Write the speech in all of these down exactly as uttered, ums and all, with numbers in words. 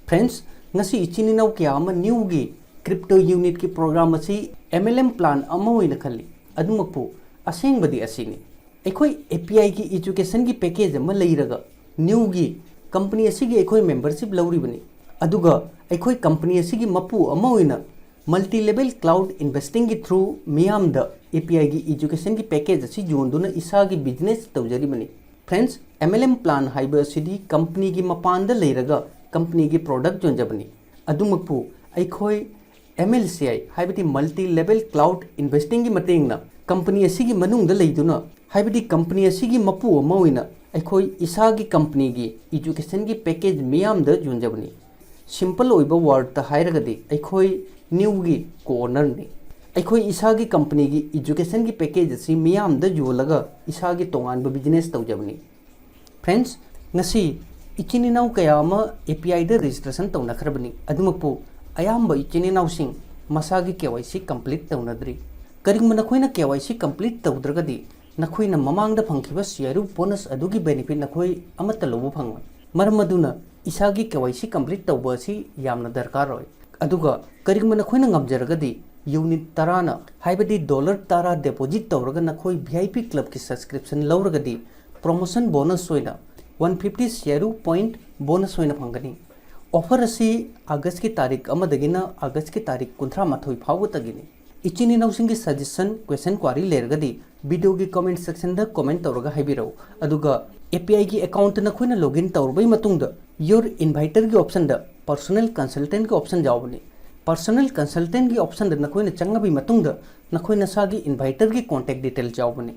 Friends, ꯉꯁꯤ ꯏꯆꯤꯟ ꯏꯅꯥꯎ ꯀꯌꯥ ꯑꯃ ꯅ꯭ꯌꯨꯒꯤ crypto unitꯀꯤ program ꯑꯁꯤ M L M plan ꯑꯃ ꯑꯣꯏꯅ ꯈꯜꯂꯤ꯫ ꯑꯗꯨꯃꯛꯄꯨ ꯑꯁꯦꯡꯕꯗꯤ ꯑꯁꯤꯅꯤ꯫ ꯑꯩꯈꯣꯏ A P Iꯒꯤ educationꯒꯤ package ꯑꯃ ꯂꯩꯔꯒ ꯅ꯭ꯌꯨꯒꯤ company ꯑꯁꯤꯒꯤ ꯑꯩꯈꯣꯏ membership ꯂꯧꯔꯤꯕꯅꯤ꯫ ꯑꯗꯨꯒ ꯑꯩꯈꯣꯏ company ꯑꯁꯤꯒꯤ ꯃꯄꯨ ꯑꯃ ꯑꯣꯏꯅ multi level cloud investingꯒꯤ through ꯃꯤꯌꯥꯝꯗ A P Iꯒꯤ educationꯒꯤ package ꯑꯁꯤ ꯌꯣꯟꯗꯨꯅ ꯏꯁꯥꯒꯤ business ꯇꯧꯖꯔꯤꯕꯅꯤ꯫ Friends, M L M plan ꯍꯥꯏꯕ ꯑꯁꯤꯗꯤ companyꯒꯤ ꯃꯄꯥꯟꯗ ꯂꯩꯔꯒ companyꯒꯤ product ꯌꯣꯟꯖꯕꯅꯤ꯫ ꯑꯗꯨꯃꯛꯄꯨ ꯑꯩꯈꯣꯏ M L C I ꯍꯥꯏꯕꯗꯤ multi level cloud investingꯒꯤ ꯃꯇꯦꯡꯅ company ꯑꯁꯤꯒꯤ ꯃꯅꯨꯡꯗ ꯂꯩꯗꯨꯅ ꯍꯥꯏꯕꯗꯤ company ꯑꯁꯤꯒꯤ ꯃꯄꯨ ꯑꯃ ꯑꯣꯏꯅ ꯑꯩꯈꯣꯏ ꯏꯁꯥꯒꯤ companyꯒꯤ educationꯒꯤ package ꯃꯤꯌꯥꯝꯗ ꯌꯣꯟꯖꯕꯅꯤ꯫ Simple ꯑꯣꯏꯕ wordꯇ ꯍꯥꯏꯔꯒꯗꯤ ꯑꯩꯈꯣꯏ ꯅ꯭ꯌꯨꯒꯤ co-ownerꯅꯤ꯫ ꯑꯩꯈꯣꯏ ꯏꯁꯥꯒꯤ companyꯒꯤ educationꯒꯤ package ꯑꯁꯤ ꯃꯤꯌꯥꯝꯗ ꯌꯣꯜꯂꯒ ꯏꯁꯥꯒꯤ ꯇꯣꯉꯥꯟꯕ business ꯇꯧꯖꯕꯅꯤ꯫ Friends, ꯉꯁꯤ ꯏꯆꯤꯟ ꯏꯅꯥꯎ ꯀꯌꯥ ꯑꯃ A P Iꯗ registration ꯇꯧꯅꯈ꯭ꯔꯕꯅꯤ꯫ ꯑꯗꯨꯃꯛꯄꯨ ꯑꯌꯥꯝꯕ ꯏꯆꯤꯟ ꯏꯅꯥꯎꯁꯤꯡ ꯃꯁꯥꯒꯤ K Y C complete ꯇꯧꯅꯗ꯭ꯔꯤ꯫ ꯀꯔꯤꯒꯨꯝꯕ ꯅꯈꯣꯏꯅ K Y C complete ꯇꯧꯗ꯭ꯔꯒꯗꯤ ꯅꯈꯣꯏꯅ ꯃꯃꯥꯡꯗ ꯐꯪꯈꯤꯕ C R U bonus ꯑꯗꯨꯒꯤ benefit ꯅꯈꯣꯏ ꯑꯃꯠꯇ ꯂꯧꯕ ꯐꯪꯂꯣꯏ꯫ ꯃꯔꯝ ꯑꯗꯨꯅ ꯏꯁꯥꯒꯤ K Y C complete ꯇꯧꯕ ꯑꯁꯤ ꯌꯥꯝꯅ ꯗꯔꯀꯥꯔ ꯑꯣꯏ꯫ ꯑꯗꯨꯒ ꯀꯔꯤꯒꯨꯝꯕ ꯅꯈꯣꯏꯅ ꯉꯝꯖꯔꯒꯗꯤ unit ꯇꯔꯥꯅ ꯍꯥꯏꯕꯗꯤ dollar ꯇꯔꯥ deposit ꯇꯧꯔꯒ ꯅꯈꯣꯏ V I P clubꯀꯤ subscription ꯂꯧꯔꯒꯗꯤ promotion bonus ꯑꯣꯏꯅ one fifty C R U point bonus ꯑꯣꯏꯅ ꯐꯪꯒꯅꯤ꯫ Offer ꯑꯁꯤ Augustꯀꯤ ꯇꯥꯔꯤꯛ ꯑꯃꯗꯒꯤꯅ Augustꯀꯤ ꯇꯥꯔꯤꯛ ꯀꯨꯟꯊ꯭ꯔꯥ ꯃꯥꯊꯣꯏ ꯐꯥꯎꯕꯇꯒꯤꯅꯤ꯫ ꯏꯆꯤꯟ ꯏꯅꯥꯎꯁꯤꯡꯒꯤ suggestion, question, query ꯂꯩꯔꯒꯗꯤ videoꯒꯤ comment sectionꯗ comment ꯇꯧꯔꯒ ꯍꯥꯏꯕꯤꯔꯛꯎ꯫ ꯑꯗꯨꯒ A P Iꯒꯤ account ꯅꯈꯣꯏꯅ login ꯇꯧꯔꯕꯩ ꯃꯇꯨꯡꯗ your inviterꯒꯤ optionꯗ personal consultantꯀꯤ option ꯌꯥꯎꯕꯅꯤ꯫ Personal consultantꯀꯤ optionꯗ ꯅꯈꯣꯏꯅ ꯆꯪꯉꯕꯩ ꯃꯇꯨꯡꯗ ꯅꯈꯣꯏ ꯅꯁꯥꯒꯤ inviterꯒꯤ contact details ꯌꯥꯎꯕꯅꯤ꯫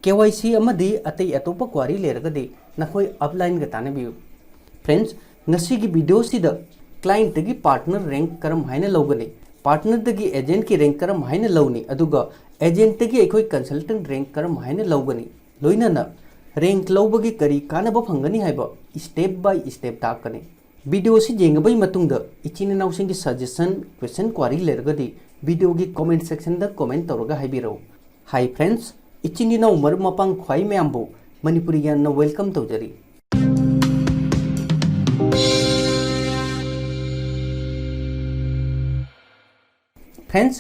K Y C ꯑꯃꯗꯤ ꯑꯇꯩ ꯑꯇꯣꯞꯄ query ꯂꯩꯔꯒꯗꯤ ꯅꯈꯣꯏ uplineꯒ ꯇꯥꯟꯅꯕꯤꯌꯨ꯫ Friends, ꯉꯁꯤꯒꯤ videoꯁꯤꯗ clientꯇꯒꯤ partner rank ꯀꯔꯝ ꯍꯥꯏꯅ ꯂꯧꯒꯅꯤ, partnerꯗꯒꯤ agentꯀꯤ rank ꯀꯔꯝ ꯍꯥꯏꯅ ꯂꯧꯅꯤ, ꯑꯗꯨꯒ agentꯇꯒꯤ ꯑꯩꯈꯣꯏ consultant rank ꯀꯔꯝ ꯍꯥꯏꯅ ꯂꯧꯒꯅꯤ, ꯂꯣꯏꯅꯅ rank ꯂꯧꯕꯒꯤ ꯀꯔꯤ ꯀꯥꯟꯅꯕ ꯐꯪꯒꯅꯤ ꯍꯥꯏꯕ step by step ꯇꯥꯛꯀꯅꯤ꯫ Videoꯁꯤ ꯌꯦꯡꯉꯕꯩ ꯃꯇꯨꯡꯗ ꯏꯆꯤꯟ ꯏꯅꯥꯎꯁꯤꯡꯒꯤ suggestion, question, query ꯂꯩꯔꯒꯗꯤ videoꯒꯤ comment sectionꯗ comment ꯇꯧꯔꯒ ꯍꯥꯏꯕꯤꯔꯛꯎ꯫ Hi friends, ꯏꯆꯤꯟ ꯏꯅꯥꯎ ꯃꯔꯨꯞ ꯃꯄꯥꯡ ꯈ꯭ꯋꯥꯏ ꯃꯌꯥꯝꯕꯨ ꯃꯅꯤꯄꯨꯔꯤ ꯒ꯭ꯌꯥꯟꯅ welcome ꯇꯧꯖꯔꯤ꯫ Friends,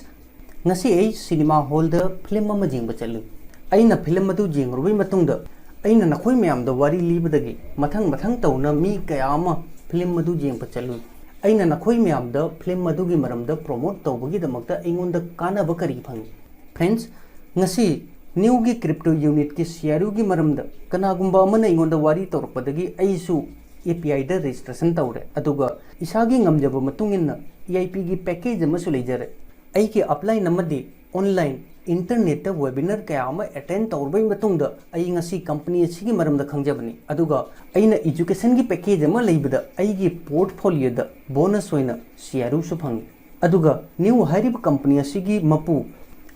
ꯉꯁꯤ ꯑꯩ ꯁꯤꯅꯦꯃꯥ ꯍꯣꯜꯗ ꯐꯤꯂꯝ ꯑꯃ ꯌꯦꯡꯕ ꯆꯠꯂꯨꯏ꯫ ꯑꯩꯅ ꯐꯤꯂꯝ ꯑꯗꯨ ꯌꯦꯡꯂꯨꯔꯕꯒꯤ ꯃꯇꯨꯡꯗ ꯑꯩꯅ ꯅꯈꯣꯏ ꯃꯌꯥꯝꯗ ꯋꯥꯔꯤ ꯂꯤꯕꯗꯒꯤ ꯃꯊꯪ ꯃꯊꯪ ꯇꯧꯅ ꯃꯤ ꯀꯌꯥ ꯑꯃ ꯐꯤꯂꯝ ꯑꯗꯨ ꯌꯦꯡꯕ ꯆꯠꯂꯨꯏ꯫ ꯑꯩꯅ ꯅꯈꯣꯏ ꯃꯌꯥꯝꯗ ꯐꯤꯂꯝ ꯑꯗꯨꯒꯤ ꯃꯔꯝꯗ ꯄ꯭ꯔꯣꯃꯣꯠ ꯇꯧꯕꯒꯤꯗꯃꯛꯇ ꯑꯩꯉꯣꯟꯗ ꯀꯥꯟꯅꯕ ꯀꯔꯤ ꯐꯪꯏ? Friends, ꯉꯁꯤ ꯅꯤꯎꯒꯤ ꯀ꯭ꯔꯤꯞꯇꯣ ꯌꯨꯅꯤꯠꯀꯤ ꯁꯤꯌꯥꯔꯨꯒꯤ ꯃꯔꯝꯗ ꯀꯅꯥꯒꯨꯝꯕ ꯑꯃꯅ ꯑꯩꯉꯣꯟꯗ ꯋꯥꯔꯤ ꯇꯧꯔꯛꯄꯗꯒꯤ ꯑꯩꯁꯨ ꯑꯦ ꯄꯤ ꯑꯥꯏꯗ ꯔꯦꯖꯤꯁꯇ꯭ꯔꯦꯁꯟ ꯇꯧꯔꯦ, ꯑꯗꯨꯒ ꯏꯁꯥꯒꯤ ꯉꯝꯖꯕ ꯃꯇꯨꯡ ꯏꯟꯅ ꯏ ꯑꯥꯏ ꯄꯤꯒꯤ ꯄꯦꯀꯦꯖ ꯑꯃꯁꯨ ꯂꯩꯖꯔꯦ꯫ ꯑꯩꯒꯤ ꯑꯞꯂꯥꯏꯟ ꯑꯃꯗꯤ ꯑꯣꯟꯂꯥꯏꯟ ꯏꯟꯇꯔꯅꯦꯠꯇ ꯋꯦꯕꯤꯅꯥꯔ ꯀꯌꯥ ꯑꯃ ꯑꯦꯇꯦꯟ ꯇꯧꯔꯕꯒꯤ ꯃꯇꯨꯡꯗ ꯑꯩ ꯉꯁꯤ ꯀꯝꯄꯅꯤ ꯑꯁꯤꯒꯤ ꯃꯔꯝꯗ ꯈꯪꯖꯕꯅꯤ, ꯑꯗꯨꯒ ꯑꯩꯅ ꯏꯖꯨꯀꯦꯁꯟꯒꯤ ꯄꯦꯀꯦꯖ ꯑꯃ ꯂꯩꯕꯗ ꯑꯩꯒꯤ ꯄꯣꯔꯠꯐꯣꯂꯤꯑꯣꯗ ꯕꯣꯅꯁ ꯑꯣꯏꯅ ꯁꯤꯌꯥꯔꯨꯁꯨ ꯐꯪꯏ꯫ ꯑꯗꯨꯒ ꯅꯤꯎ ꯍꯥꯏꯔꯤꯕ ꯀꯝꯄꯅꯤ ꯑꯁꯤꯒꯤ ꯃꯄꯨ,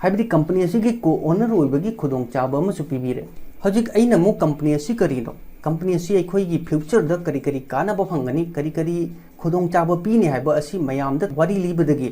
ꯍꯥꯏꯕꯗꯤ ꯀꯝꯄꯅꯤ ꯑꯁꯤꯒꯤ ꯀꯣ ꯑꯣꯅꯔ ꯑꯣꯏꯕꯒꯤ ꯈꯨꯗꯣꯡꯆꯥꯕ ꯑꯃꯁꯨ ꯄꯤꯕꯤꯔꯦ꯫ ꯍꯧꯖꯤꯛ ꯑꯩꯅ ꯑꯃꯨꯛ ꯀꯝꯄꯅꯤ ꯑꯁꯤ ꯀꯔꯤꯅꯣ, ꯀꯝꯄꯅꯤ ꯑꯁꯤ ꯑꯩꯈꯣꯏꯒꯤ ꯐ꯭ꯌꯨꯆꯔꯗ ꯀꯔꯤ ꯀꯔꯤ ꯀꯥꯟꯅꯕ ꯐꯪꯒꯅꯤ, ꯀꯔꯤ ꯀꯔꯤ ꯈꯨꯗꯣꯡꯆꯥꯕ ꯄꯤꯅꯤ ꯍꯥꯏꯕ ꯑꯁꯤ ꯃꯌꯥꯝꯗ ꯋꯥꯔꯤ ꯂꯤꯕꯗꯒꯤ,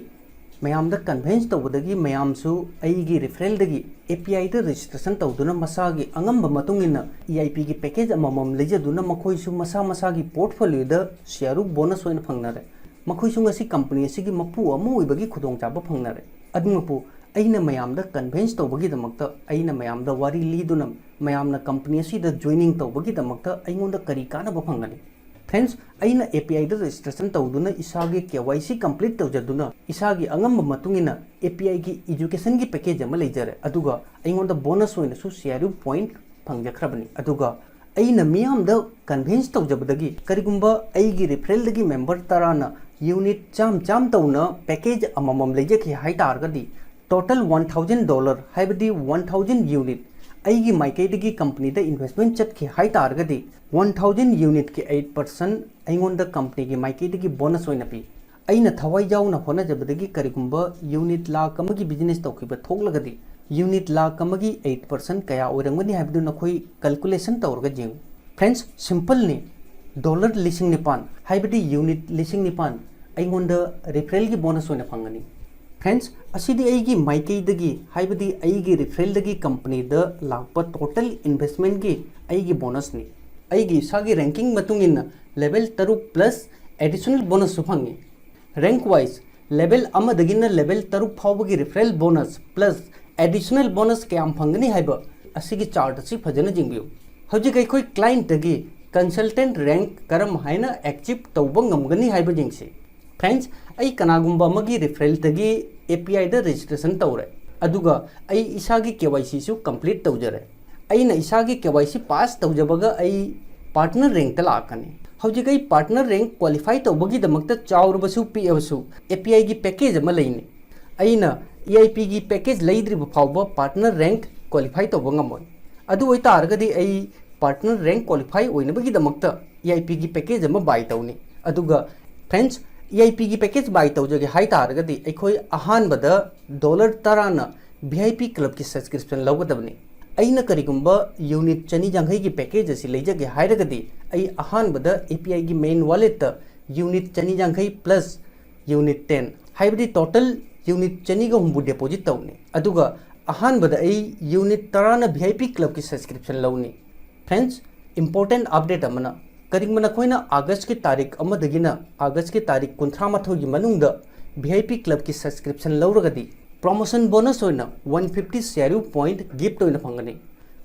ꯃꯌꯥꯝꯗ ꯀꯟꯚꯤꯟꯁ ꯇꯧꯕꯗꯒꯤ ꯃꯌꯥꯝꯁꯨ ꯑꯩꯒꯤ ꯔꯤꯐꯔꯦꯜꯗꯒꯤ ꯑꯦ ꯄꯤ ꯑꯥꯏꯗ ꯔꯦꯖꯤꯁꯇ꯭ꯔꯦꯁꯟ ꯇꯧꯗꯨꯅ ꯃꯁꯥꯒꯤ ꯑꯉꯝꯕ ꯃꯇꯨꯡ ꯏꯟꯅ ꯏ ꯑꯥꯏ ꯄꯤꯒꯤ ꯄꯦꯀꯦꯖ ꯑꯃꯃꯝ ꯂꯩꯖꯗꯨꯅ ꯃꯈꯣꯏꯁꯨ ꯃꯁꯥ ꯃꯁꯥꯒꯤ ꯄꯣꯔꯠꯐꯣꯂꯤꯑꯣꯗ ꯁꯤꯌꯥꯔꯨ ꯕꯣꯅꯁ ꯑꯣꯏꯅ ꯐꯪꯅꯔꯦ꯫ ꯃꯈꯣꯏꯁꯨ ꯉꯁꯤ ꯀꯝꯄꯅꯤ ꯑꯁꯤꯒꯤ ꯃꯄꯨ ꯑꯃ ꯑꯣꯏꯕꯒꯤ ꯈꯨꯗꯣꯡꯆꯥꯕ ꯐꯪꯅꯔꯦ꯫ ꯑꯗꯨꯃꯛꯄꯨ ꯑꯩꯅ ꯃꯌꯥꯝꯗ ꯀꯟꯚꯤꯟꯁ ꯇꯧꯕꯒꯤꯗꯃꯛꯇ, ꯑꯩꯅ ꯃꯌꯥꯝꯗ ꯋꯥꯔꯤ ꯂꯤꯗꯨꯅ ꯃꯌꯥꯝꯅ ꯀꯝꯄꯅꯤ ꯑꯁꯤꯗ ꯖꯣꯏꯅꯤꯡ ꯇꯧꯕꯒꯤꯗꯃꯛꯇ ꯑꯩꯉꯣꯟꯗ ꯀꯔꯤ ꯀꯥꯟꯅꯕ ꯐꯪꯒꯅꯤ? Friends, ꯑꯩꯅ ꯑꯦ ꯄꯤ ꯑꯥꯏꯗ ꯔꯦꯖꯤꯁꯇ꯭ꯔꯦꯁꯟ ꯇꯧꯗꯨꯅ ꯏꯁꯥꯒꯤ ꯀꯦ ꯋꯥꯏ ꯁꯤ ꯀꯝꯄ꯭ꯂꯤꯠ ꯇꯧꯖꯗꯨꯅ ꯏꯁꯥꯒꯤ ꯑꯉꯝꯕ ꯃꯇꯨꯡ ꯏꯟꯅ ꯑꯦ ꯄꯤ ꯑꯥꯏꯒꯤ ꯏꯖꯨꯀꯦꯁꯟꯒꯤ ꯄꯦꯀꯦꯖ ꯑꯃ ꯂꯩꯖꯔꯦ, ꯑꯗꯨꯒ ꯑꯩꯉꯣꯟꯗ ꯕꯣꯅꯁ ꯑꯣꯏꯅꯁꯨ ꯁꯤꯌꯥꯔꯨ ꯄꯣꯏꯟꯠ ꯐꯪꯖꯈ꯭ꯔꯕꯅꯤ꯫ ꯑꯗꯨꯒ ꯑꯩꯅ ꯃꯤꯌꯥꯝꯗ ꯀꯟꯚꯤꯟꯁ ꯇꯧꯖꯕꯗꯒꯤ ꯀꯔꯤꯒꯨꯝꯕ ꯑꯩꯒꯤ ꯔꯤꯐꯔꯦꯜꯗꯒꯤ ꯃꯦꯝꯕꯔ ꯇꯔꯥꯅ ꯌꯨꯅꯤꯠ ꯆꯥꯝ ꯆꯥꯝ ꯇꯧꯅ ꯄꯦꯀꯦꯖ ꯑꯃꯃꯝ ꯂꯩꯖꯈꯤ ꯍꯥꯏ ꯇꯥꯔꯒꯗꯤ, ꯇꯣꯇꯜ ꯋꯥꯟ ꯊꯥꯎꯖꯟ ꯗꯣꯂꯔ, ꯍꯥꯏꯕꯗꯤ ꯋꯥꯟ ꯊꯥꯎꯖꯟ ꯌꯨꯅꯤꯠ ꯑꯩꯒꯤ ꯃꯥꯏꯀꯩꯗꯒꯤ ꯀꯝꯄꯅꯤꯗ ꯏꯟꯚꯦꯁꯃꯦꯟ ꯆꯠꯈꯤ ꯍꯥꯏ ꯇꯥꯔꯒꯗꯤ, ꯋꯥꯟ ꯊꯥꯎꯖꯟ ꯌꯨꯅꯤꯠꯀꯤ ꯑꯩꯠ ꯄꯥꯔꯁꯦꯟꯠ ꯑꯩꯉꯣꯟꯗ ꯀꯝꯄꯅꯤꯒꯤ ꯃꯥꯏꯀꯩꯗꯒꯤ ꯕꯣꯅꯁ ꯑꯣꯏꯅ ꯄꯤ꯫ ꯑꯩꯅ ꯊꯋꯥꯏ ꯌꯥꯎꯅ ꯍꯣꯠꯅꯖꯕꯗꯒꯤ ꯀꯔꯤꯒꯨꯝꯕ ꯌꯨꯅꯤꯠ ꯂꯥꯈ ꯑꯃꯒꯤ ꯕꯤꯖꯤꯅꯦꯁ ꯇꯧꯈꯤꯕ ꯊꯣꯛꯂꯒꯗꯤ, ꯌꯨꯅꯤꯠ ꯂꯥꯈ ꯑꯃꯒꯤ ꯑꯩꯠ ꯄꯥꯔꯁꯦꯟꯠ ꯀꯌꯥ ꯑꯣꯏꯔꯝꯒꯅꯤ ꯍꯥꯏꯕꯗꯨ ꯅꯈꯣꯏ ꯀꯦꯜꯀꯨꯂꯦꯁꯟ ꯇꯧꯔꯒ ꯌꯦꯡꯉꯨ꯫ Friends, ꯁꯤꯝꯄꯜꯅꯤ꯫ ꯗꯣꯂꯔ ꯂꯤꯁꯤꯡ ꯅꯤꯄꯥꯟ, ꯍꯥꯏꯕꯗꯤ ꯌꯨꯅꯤꯠ ꯂꯤꯁꯤꯡ ꯅꯤꯄꯥꯟ, ꯑꯩꯉꯣꯟꯗ ꯔꯤꯐꯔꯦꯜꯒꯤ ꯕꯣꯅꯁ ꯑꯣꯏꯅ ꯐꯪꯒꯅꯤ꯫ Friends, ꯑꯁꯤꯗꯤ ꯑꯩꯒꯤ ꯃꯥꯏꯀꯩꯗꯒꯤ, ꯍꯥꯏꯕꯗꯤ ꯑꯩꯒꯤ ꯔꯤꯐꯔꯦꯜꯗꯒꯤ ꯀꯝꯄꯅꯤꯗ ꯂꯥꯛꯄ ꯇꯣꯇꯜ ꯏꯟꯚꯦꯁꯃꯦꯟꯒꯤ ꯑꯩꯒꯤ ꯕꯣꯅꯁꯅꯤ꯫ ꯑꯩꯒꯤ ꯏꯁꯥꯒꯤ ꯔꯦꯡꯀꯤꯡ ꯃꯇꯨꯡ ꯏꯟꯅ ꯂꯦꯚꯦꯜ ꯇꯔꯨꯛ ꯄ꯭ꯂꯁ ꯑꯦꯗꯤꯁꯅꯦꯜ ꯕꯣꯅꯁꯁꯨ ꯐꯪꯉꯤ꯫ ꯔꯦꯡꯛ ꯋꯥꯏꯁ, Level ꯑꯃꯗꯒꯤꯅ level ꯇꯔꯨꯛ ꯐꯥꯎꯕꯒꯤ referral bonus plus additional bonus ꯀꯌꯥꯝ ꯐꯪꯒꯅꯤ ꯍꯥꯏꯕ ꯑꯁꯤꯒꯤ chart ꯑꯁꯤ ꯐꯖꯅ ꯌꯦꯡꯕꯤꯌꯨ꯫ ꯍꯧꯖꯤꯛ ꯑꯩꯈꯣꯏ clientꯇꯒꯤ consultant rank ꯀꯔꯝ ꯍꯥꯏꯅ achieve ꯇꯧꯕ ꯉꯝꯒꯅꯤ ꯍꯥꯏꯕ ꯌꯦꯡꯁꯤ꯫ Friends, ꯑꯩ ꯀꯅꯥꯒꯨꯝꯕ ꯑꯃꯒꯤ referralꯗꯒꯤ APIꯗ registration ꯇꯧꯔꯦ, ꯑꯗꯨꯒ ꯑꯩ ꯏꯁꯥꯒꯤ KYCꯁꯨ complete ꯇꯧꯖꯔꯦ꯫ ꯑꯩꯅ ꯏꯁꯥꯒꯤ KYC pass ꯇꯧꯖꯕꯒ ꯑꯩ partner rankꯇ ꯂꯥꯛꯀꯅꯤ꯫ ꯍꯧꯖꯤꯛ ꯑꯩ partner rank qualify ꯇꯧꯕꯒꯤꯗꯃꯛꯇ ꯆꯥꯎꯔꯕꯁꯨ ꯄꯤꯛꯑꯕꯁꯨ APIꯒꯤ package ꯑꯃ ꯂꯩꯅꯤ꯫ ꯑꯩꯅ EIPꯒꯤ package ꯂꯩꯗ꯭ꯔꯤꯕ ꯐꯥꯎꯕ partner rank qualify ꯇꯧꯕ ꯉꯝꯃꯣꯏ꯫ ꯑꯗꯨ ꯑꯣꯏꯇꯥꯔꯒꯗꯤ ꯑꯩ partner rank qualify ꯑꯣꯏꯅꯕꯒꯤꯗꯃꯛꯇ EIPꯒꯤ package ꯑꯃ buy ꯇꯧꯅꯤ꯫ ꯑꯗꯨꯒ friends, EIPꯒꯤ package buy ꯇꯧꯖꯒꯦ ꯍꯥꯏ ꯇꯥꯔꯒꯗꯤ ꯑꯩꯈꯣꯏ ꯑꯍꯥꯟꯕꯗ dollar ꯇꯔꯥꯅ VIP clubꯀꯤ subscription ꯂꯧꯒꯗꯕꯅꯤ꯫ ꯑꯩꯅ ꯀꯔꯤꯒꯨꯝꯕ unit ꯆꯅꯤ ꯌꯥꯡꯈꯩꯒꯤ package ꯑꯁꯤ ꯂꯩꯖꯒꯦ ꯍꯥꯏꯔꯒꯗꯤ ꯑꯩ ꯑꯍꯥꯟꯕꯗ APIꯒꯤ main walletꯇ unit ꯆꯅꯤ ꯌꯥꯡꯈꯩ plus unit ten, ꯍꯥꯏꯕꯗꯤ total unit ꯆꯅꯤꯒ ꯍꯨꯝꯐꯨ deposit ꯇꯧꯅꯤ꯫ ꯑꯗꯨꯒ ꯑꯍꯥꯟꯕꯗ ꯑꯩ unit ꯇꯔꯥꯅ VIP clubꯀꯤ subscription ꯂꯧꯅꯤ꯫ Friends, important update ꯑꯃꯅ, ꯀꯔꯤꯒꯨꯝꯕ ꯅꯈꯣꯏꯅ Augustꯀꯤ ꯇꯥꯔꯤꯛ ꯑꯃꯗꯒꯤꯅ Augustꯀꯤ ꯇꯥꯔꯤꯛ ꯀꯨꯟꯊ꯭ꯔꯥ ꯃꯥꯊꯣꯏꯒꯤ ꯃꯅꯨꯡꯗ VIP clubꯀꯤ subscription ꯂꯧꯔꯒꯗꯤ promotion bonus ꯑꯣꯏꯅ one fifty CRU point gift ꯑꯣꯏꯅ ꯐꯪꯒꯅꯤ꯫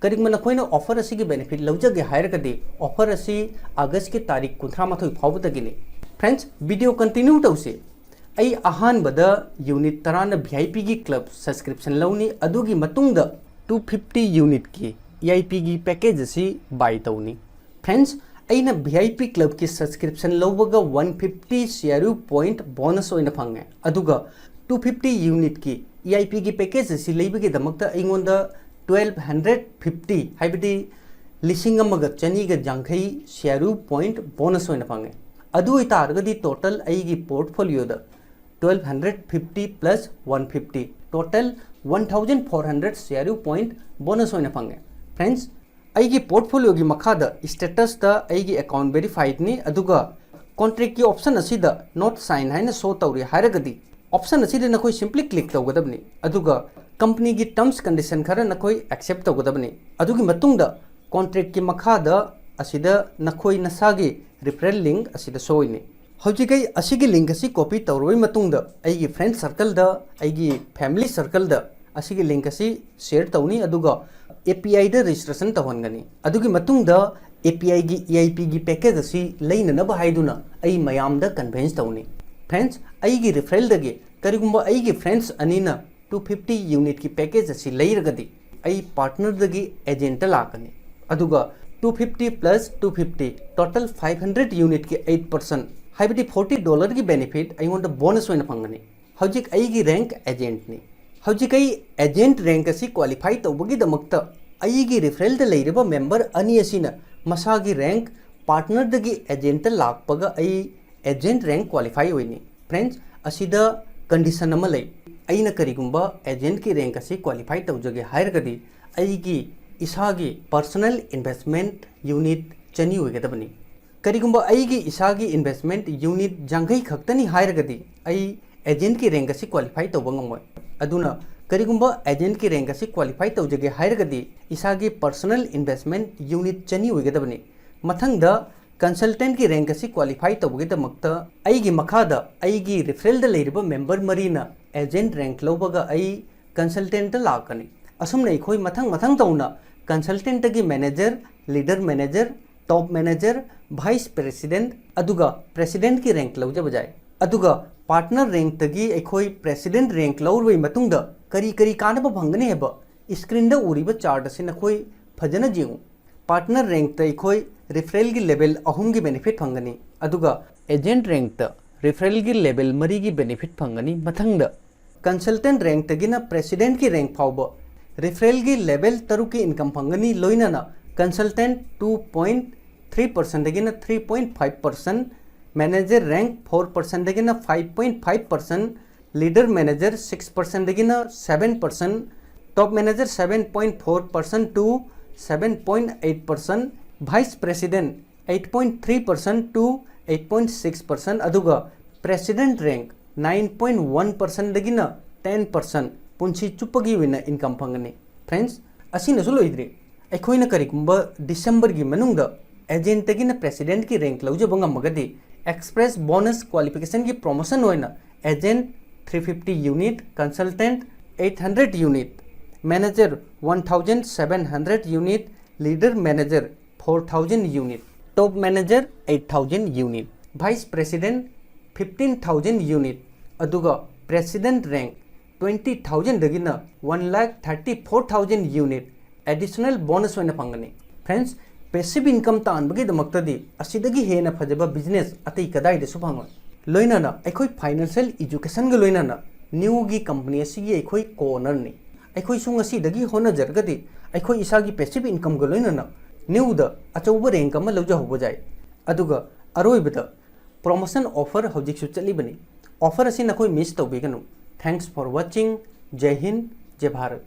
ꯀꯔꯤꯒꯨꯝꯕ ꯅꯈꯣꯏꯅ offer ꯑꯁꯤꯒꯤ benefit ꯂꯧꯖꯒꯦ ꯍꯥꯏꯔꯒꯗꯤ offer ꯑꯁꯤ Augustꯀꯤ ꯇꯥꯔꯤꯛ ꯀꯨꯟꯊ꯭ꯔꯥ ꯃꯥꯊꯣꯏ ꯐꯥꯎꯕꯗꯒꯤꯅꯤ꯫ Friends, video continue ꯇꯧꯁꯤ꯫ ꯑꯩ ꯑꯍꯥꯟꯕꯗ unit ꯇꯔꯥꯅ VIPꯒꯤ club subscription ꯂꯧꯅꯤ, ꯑꯗꯨꯒꯤ ꯃꯇꯨꯡꯗ two fifty unitꯀꯤ EIPꯒꯤ package ꯑꯁꯤ buy ꯇꯧꯅꯤ꯫ Friends, ꯑꯩꯅ VIP clubꯀꯤ subscription ꯂꯧꯕꯒ one fifty CRU point bonus ꯑꯣꯏꯅ ꯐꯪꯉꯦ, ꯑꯗꯨꯒ two fifty unitꯀꯤ EIPꯒꯤ package ꯑꯁꯤ ꯂꯩꯕꯒꯤꯗꯃꯛꯇ ꯑꯩꯉꯣꯟꯗ twelve hundred fifty, ꯍꯥꯏꯕꯗꯤ ꯂꯤꯁꯤꯡ ꯑꯃꯒ ꯆꯅꯤꯒ ꯌꯥꯡꯈꯩ CRU point bonus ꯑꯣꯏꯅ ꯐꯪꯉꯦ꯫ ꯑꯗꯨ ꯑꯣꯏꯇꯥꯔꯒꯗꯤ total ꯑꯩꯒꯤ portfolioꯗ twelve hundred fifty plus one fifty, total one thousand four hundred CRU point bonus ꯑꯣꯏꯅ ꯐꯪꯉꯦ꯫ Friends, ꯑꯩꯒꯤ portfolioꯒꯤ ꯃꯈꯥꯗ statusꯇ ꯑꯩꯒꯤ account verifiedꯅꯤ, ꯑꯗꯨꯒ contractꯀꯤ option ꯑꯁꯤꯗ not sign ꯍꯥꯏꯅ show ꯇꯧꯔꯤ ꯍꯥꯏꯔꯒꯗꯤ option ꯑꯁꯤꯗ ꯅꯈꯣꯏ simply click ꯇꯧꯒꯗꯕꯅꯤ, ꯑꯗꯨꯒ companyꯒꯤ terms condition ꯈꯔ ꯅꯈꯣꯏ accept ꯇꯧꯒꯗꯕꯅꯤ꯫ ꯑꯗꯨꯒꯤ ꯃꯇꯨꯡꯗ contractꯀꯤ ꯃꯈꯥꯗ ꯑꯁꯤꯗ ꯅꯈꯣꯏ ꯅꯁꯥꯒꯤ referral link ꯑꯁꯤꯗ show ꯑꯣꯏꯅꯤ꯫ ꯍꯧꯖꯤꯛ ꯑꯩ ꯑꯁꯤꯒꯤ ꯂꯤꯡꯛ ꯑꯁꯤ ꯀꯣꯄꯤ ꯇꯧꯔꯕ ꯃꯇꯨꯡꯗ ꯑꯩꯒꯤ ꯐ꯭ꯔꯦꯟ ꯁꯔꯀꯜꯗ, ꯑꯩꯒꯤ ꯐꯦꯃꯤꯂꯤ ꯁꯔꯀꯜꯗ ꯑꯁꯤꯒꯤ ꯂꯤꯡꯛ ꯑꯁꯤ ꯁꯤꯌꯔ ꯇꯧꯅꯤ, ꯑꯗꯨꯒ ꯑꯦ ꯄꯤ ꯑꯥꯏꯗ ꯔꯦꯖꯤꯁꯇ꯭ꯔꯦꯁꯟ ꯇꯧꯍꯟꯒꯅꯤ꯫ ꯑꯗꯨꯒꯤ ꯃꯇꯨꯡꯗ ꯑꯦ ꯄꯤ ꯑꯥꯏꯒꯤ ꯏ ꯑꯥꯏ ꯄꯤꯒꯤ ꯄꯦꯀꯦꯖ ꯑꯁꯤ ꯂꯩꯅꯅꯕ ꯍꯥꯏꯗꯨꯅ ꯑꯩ ꯃꯌꯥꯝꯗ ꯀꯟꯚꯤꯟꯁ ꯇꯧꯅꯤ꯫ ꯐ꯭ꯔꯦꯟꯁ, ꯑꯩꯒꯤ ꯔꯤꯐꯔꯦꯜꯗꯒꯤ ꯀꯔꯤꯒꯨꯝꯕ ꯑꯩꯒꯤ ꯐ꯭ꯔꯦꯟꯁ ꯑꯅꯤꯅ ꯇꯨ ꯐꯤꯐꯇꯤ ꯌꯨꯅꯤꯠꯀꯤ ꯄꯦꯀꯦꯖ ꯑꯁꯤ ꯂꯩꯔꯒꯗꯤ ꯑꯩ ꯄꯥꯔꯠꯅꯔꯗꯒꯤ ꯑꯦꯖꯦꯟꯠꯇ ꯂꯥꯛꯀꯅꯤ꯫ ꯑꯗꯨꯒ two fifty plus two fifty, total five hundred ꯌꯨꯅꯤꯠꯀꯤ eight percent, ꯍꯥꯏꯕꯗꯤ ꯐꯣꯔꯇꯤ ꯗꯣꯂꯔꯒꯤ ꯕꯦꯅꯤꯐꯤꯠ ꯑꯩꯉꯣꯟꯗ ꯕꯣꯅꯁ ꯑꯣꯏꯅ ꯐꯪꯒꯅꯤ꯫ ꯍꯧꯖꯤꯛ ꯑꯩꯒꯤ ꯔꯦꯡꯛ ꯑꯦꯖꯦꯟꯠꯅꯤ꯫ ꯍꯧꯖꯤꯛ ꯑꯩ ꯑꯦꯖꯦꯟꯠ ꯔꯦꯡꯛ ꯑꯁꯤ ꯀ꯭ꯋꯥꯂꯤꯐꯥꯏ ꯇꯧꯕꯒꯤꯗꯃꯛꯇ ꯑꯩꯒꯤ ꯔꯤꯐꯔꯦꯜꯗ ꯂꯩꯔꯤꯕ ꯃꯦꯝꯕꯔ ꯑꯅꯤ ꯑꯁꯤꯅ ꯃꯁꯥꯒꯤ ꯔꯦꯡꯛ ꯄꯥꯔꯠꯅꯔꯗꯒꯤ ꯑꯦꯖꯦꯟꯠꯇ ꯂꯥꯛꯄꯒ ꯑꯩ ꯑꯦꯖꯦꯟꯠ ꯔꯦꯡꯛ ꯀ꯭ꯋꯥꯂꯤꯐꯥꯏ ꯑꯣꯏꯅꯤ꯫ ꯐ꯭ꯔꯦꯟꯁ, ꯑꯁꯤꯗ ꯀꯟꯗꯤꯁꯟ ꯑꯃ ꯂꯩ꯫ ꯑꯩꯅ ꯀꯔꯤꯒꯨꯝꯕ ꯑꯦꯖꯦꯟꯠꯀꯤ ꯔꯦꯡꯛ ꯑꯁꯤ ꯀ꯭ꯋꯥꯂꯤꯐꯥꯏ ꯇꯧꯖꯒꯦ ꯍꯥꯏꯔꯒꯗꯤ ꯑꯩꯒꯤ ꯏꯁꯥꯒꯤ ꯄꯔꯁꯣꯅꯦꯜ ꯏꯟꯚꯦꯁꯃꯦꯟꯠ ꯌꯨꯅꯤꯠ ꯆꯅꯤ ꯑꯣꯏꯒꯗꯕꯅꯤ꯫ ꯀꯔꯤꯒꯨꯝꯕ ꯑꯩꯒꯤ ꯏꯁꯥꯒꯤ ꯏꯟꯚꯦꯁꯃꯦꯟꯠ ꯌꯨꯅꯤꯠ ꯌꯥꯡꯈꯩ ꯈꯛꯇꯅꯤ ꯍꯥꯏꯔꯒꯗꯤ ꯑꯩ ꯑꯦꯖꯦꯟꯠꯀꯤ ꯔꯦꯡꯛ ꯑꯁꯤ ꯀ꯭ꯋꯥꯂꯤꯐꯥꯏ ꯇꯧꯕ ꯉꯝꯃꯣꯏ꯫ ꯑꯗꯨꯅ ꯀꯔꯤꯒꯨꯝꯕ ꯑꯦꯖꯦꯟꯠꯀꯤ ꯔꯦꯡꯛ ꯑꯁꯤ ꯀ꯭ꯋꯥꯂꯤꯐꯥꯏ ꯇꯧꯖꯒꯦ ꯍꯥꯏꯔꯒꯗꯤ ꯏꯁꯥꯒꯤ ꯄꯔꯁꯣꯅꯦꯜ ꯏꯟꯚꯦꯁꯃꯦꯟꯠ ꯌꯨꯅꯤꯠ ꯆꯅꯤ ꯑꯣꯏꯒꯗꯕꯅꯤ꯫ ꯃꯊꯪꯗ ꯀꯟꯁꯜꯇꯦꯟꯠꯀꯤ ꯔꯦꯡꯛ ꯑꯁꯤ ꯀ꯭ꯋꯥꯂꯤꯐꯥꯏ ꯇꯧꯕꯒꯤꯗꯃꯛꯇ ꯑꯩꯒꯤ ꯃꯈꯥꯗ ꯑꯩꯒꯤ ꯔꯤꯐꯔꯦꯜꯗ ꯂꯩꯔꯤꯕ ꯃꯦꯝꯕꯔ ꯃꯔꯤꯅ ꯑꯦꯖꯦꯟꯠ ꯔꯦꯡꯛ ꯂꯧꯕꯒ ꯑꯩ ꯀꯟꯁꯜꯇꯦꯟꯠꯇ ꯂꯥꯛꯀꯅꯤ꯫ ꯑꯁꯨꯝꯅ ꯑꯩꯈꯣꯏ ꯃꯊꯪ ꯃꯊꯪ ꯇꯧꯅ ꯀꯟꯁꯜꯇꯦꯟꯠꯇꯒꯤ ꯃꯦꯅꯦꯖꯔ, ꯂꯤꯗꯔ ꯃꯦꯅꯦꯖꯔ, ꯇꯣꯞ ꯃꯦꯅꯦꯖꯔ, ꯚꯥꯏꯁ ꯄ꯭ꯔꯦꯁꯤꯗꯦꯟꯠ, ꯑꯗꯨꯒ ꯄ꯭ꯔꯦꯁꯤꯗꯦꯟꯠꯀꯤ ꯔꯦꯡꯛ ꯂꯧꯖꯕ ꯌꯥꯏ꯫ ꯑꯗꯨꯒ ꯄꯥꯔꯠꯅꯔ ꯔꯦꯡꯛꯇꯒꯤ ꯑꯩꯈꯣꯏ ꯄ꯭ꯔꯦꯁꯤꯗꯦꯟꯠ ꯔꯦꯡꯛ ꯂꯧꯔꯕꯒꯤ ꯃꯇꯨꯡꯗ ꯀꯔꯤ ꯀꯔꯤ ꯀꯥꯟꯅꯕ ꯐꯪꯒꯅꯤ ꯍꯥꯏꯕ ꯁ꯭ꯀ꯭ꯔꯤꯟꯗ ꯎꯔꯤꯕ ꯆꯥꯔꯠ ꯑꯁꯤ ꯅꯈꯣꯏ ꯐꯖꯅ ꯌꯦꯡꯉꯨ꯫ ꯄꯥꯔꯠꯅꯔ ꯔꯦꯡꯛꯇ ꯑꯩꯈꯣꯏ ꯔꯤꯐꯔꯦꯜꯒꯤ ꯂꯦꯚꯦꯜ ꯑꯍꯨꯝꯒꯤ ꯕꯦꯅꯤꯐꯤꯠ ꯐꯪꯒꯅꯤ, ꯑꯗꯨꯒ ꯑꯦꯖꯦꯟꯠ ꯔꯦꯡꯛꯇ ꯔꯤꯐꯔꯦꯜꯒꯤ ꯂꯦꯚꯦꯜ ꯃꯔꯤꯒꯤ ꯕꯦꯅꯤꯐꯤꯠ ꯐꯪꯒꯅꯤ꯫ ꯃꯊꯪꯗ ꯀꯟꯁꯜꯇꯦꯟꯠ ꯔꯦꯡꯛꯇꯒꯤꯅ ꯄ꯭ꯔꯦꯁꯤꯗꯦꯟꯠꯀꯤ ꯔꯦꯡꯛ ꯐꯥꯎꯕ ꯔꯤꯐꯔꯦꯜꯒꯤ ꯂꯦꯚꯦꯜ ꯇꯔꯨꯛꯀꯤ ꯏꯟꯀꯝ ꯐꯪꯒꯅꯤ, ꯂꯣꯏꯅꯅ ꯀꯟꯁꯜꯇꯦꯟꯠ two point three percentꯗꯒꯤꯅ three point five percent, manager rank four percentꯗꯒꯤꯅ five point five percent, leader manager six percentꯗꯒꯤꯅ seven percent, top manager seven point four percent to seven point eight percent, vice president eight point three percent to eight point six percent, ꯑꯗꯨꯒ president rank nine point one percentꯗꯒꯤꯅ ten percent ꯄꯨꯟꯁꯤ ꯆꯨꯞꯄꯒꯤ ꯑꯣꯏꯅ income ꯐꯪꯒꯅꯤ꯫ Friends, ꯑꯁꯤꯅꯁꯨ ꯂꯣꯏꯗ꯭ꯔꯤ꯫ ꯑꯩꯈꯣꯏꯅ ꯀꯔꯤꯒꯨꯝꯕ ꯗꯤꯁꯦꯝꯕꯔꯒꯤ ꯃꯅꯨꯡꯗ ꯑꯦꯖꯦꯟꯠꯇꯒꯤꯅ ꯄ꯭ꯔꯦꯁꯤꯗꯦꯟꯠꯀꯤ ꯔꯦꯡꯛ ꯂꯧꯖꯕ ꯉꯝꯃꯒꯗꯤ Express bonus qualification ꯒꯤ promotion ꯑꯣꯏꯅ agent three fifty unit, consultant eight hundred unit, manager one thousand seven hundred unit, leader manager four thousand unit, top manager eight thousand unit, vice president fifteen thousand unit, ꯑꯗꯨꯒ president rank twenty thousand ꯗꯒꯤꯅ one lakh thirty four thousand unit additional bonus ꯑꯣꯏꯅ ꯐꯪꯒꯅꯤ꯫ Friends, passive income ꯇꯥꯟꯕꯒꯤꯗꯃꯛꯇꯗꯤ ꯑꯁꯤꯗꯒꯤ ꯍꯦꯟꯅ ꯐꯖꯕ business ꯑꯇꯩ ꯀꯗꯥꯏꯗꯁꯨ ꯐꯪꯉꯣꯏ꯫ ꯂꯣꯏꯅꯅ ꯑꯩꯈꯣꯏ financial education ꯒ ꯂꯣꯏꯅꯅ new ꯒꯤ company ꯑꯁꯤꯒꯤ ꯑꯩꯈꯣꯏ co-owner ꯅꯤ꯫ ꯑꯩꯈꯣꯏꯁꯨ ꯉꯁꯤꯗꯒꯤ ꯍꯣꯠꯅꯖꯔꯒꯗꯤ ꯑꯩꯈꯣꯏ ꯏꯁꯥꯒꯤ passive income ꯒ ꯂꯣꯏꯅꯅ new ꯗ ꯑꯆꯧꯕ rank ꯑꯃ ꯂꯧꯖꯍꯧꯕ ꯌꯥꯏ꯫ ꯑꯗꯨꯒ ꯑꯔꯣꯏꯕꯗ promotion offer ꯍꯧꯖꯤꯛꯁꯨ ꯆꯠꯂꯤꯕꯅꯤ꯫ Offer ꯑꯁꯤ ꯅꯈꯣꯏ miss ꯇꯧꯕꯤꯒꯅꯨ꯫ Thanks for watching. ꯖꯩ Hind, ꯖꯩ Bharat.